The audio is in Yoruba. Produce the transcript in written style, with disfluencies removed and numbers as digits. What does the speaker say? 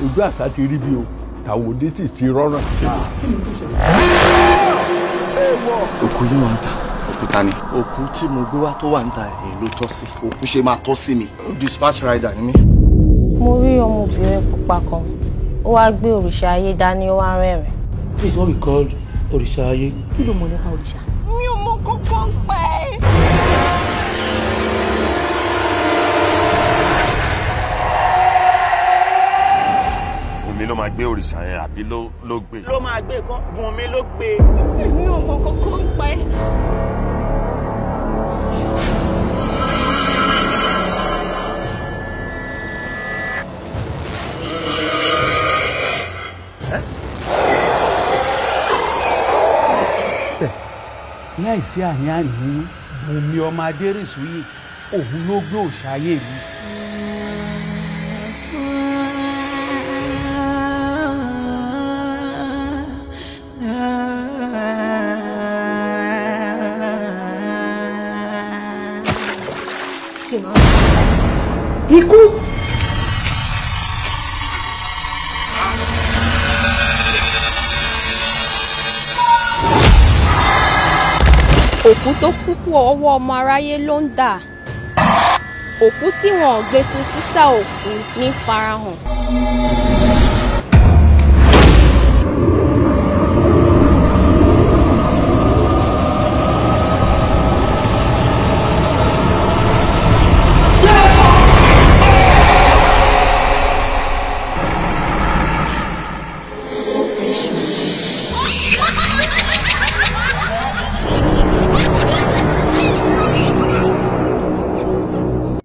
Ojú àṣà ti rí bí o, tàwọ̀dé sì ti rọ́rùn. Òkú yín wà ń ta. Òkúta ni. Òkú tí mo gbé wá tó wà ń ta èyí ló tọ́ sí. Òkú ṣe máa tọ́ sí mi. Dispatch rider ni mí. Mo rí ọmọbìnrin pupa kan, ó wá gbé òrìṣà ayé dání, ó wá rẹ́rìn. This is what we call òrìṣà ayé. Kí ló mọ̀ nípa òrìṣà? Mi ò mọ kókó ń pẹ́. Bùnmi ló máa gbé òrìṣà yẹn àbí ló gbé. Ló máa gbé kan, Bùnmi ló gbé. Mi ò mọ kókó ń pẹ́. Láìsí àní-àní, Bùnmi ọmọ Adérìsóyè òun ló gbé òòṣà ayé mi. Ikú. Òkú tó kúkú ọwọ́ ọmọ aráyé ló ń dà. Òkú tí wọn ò gbé sí sísá òkú ní farahàn. So precious.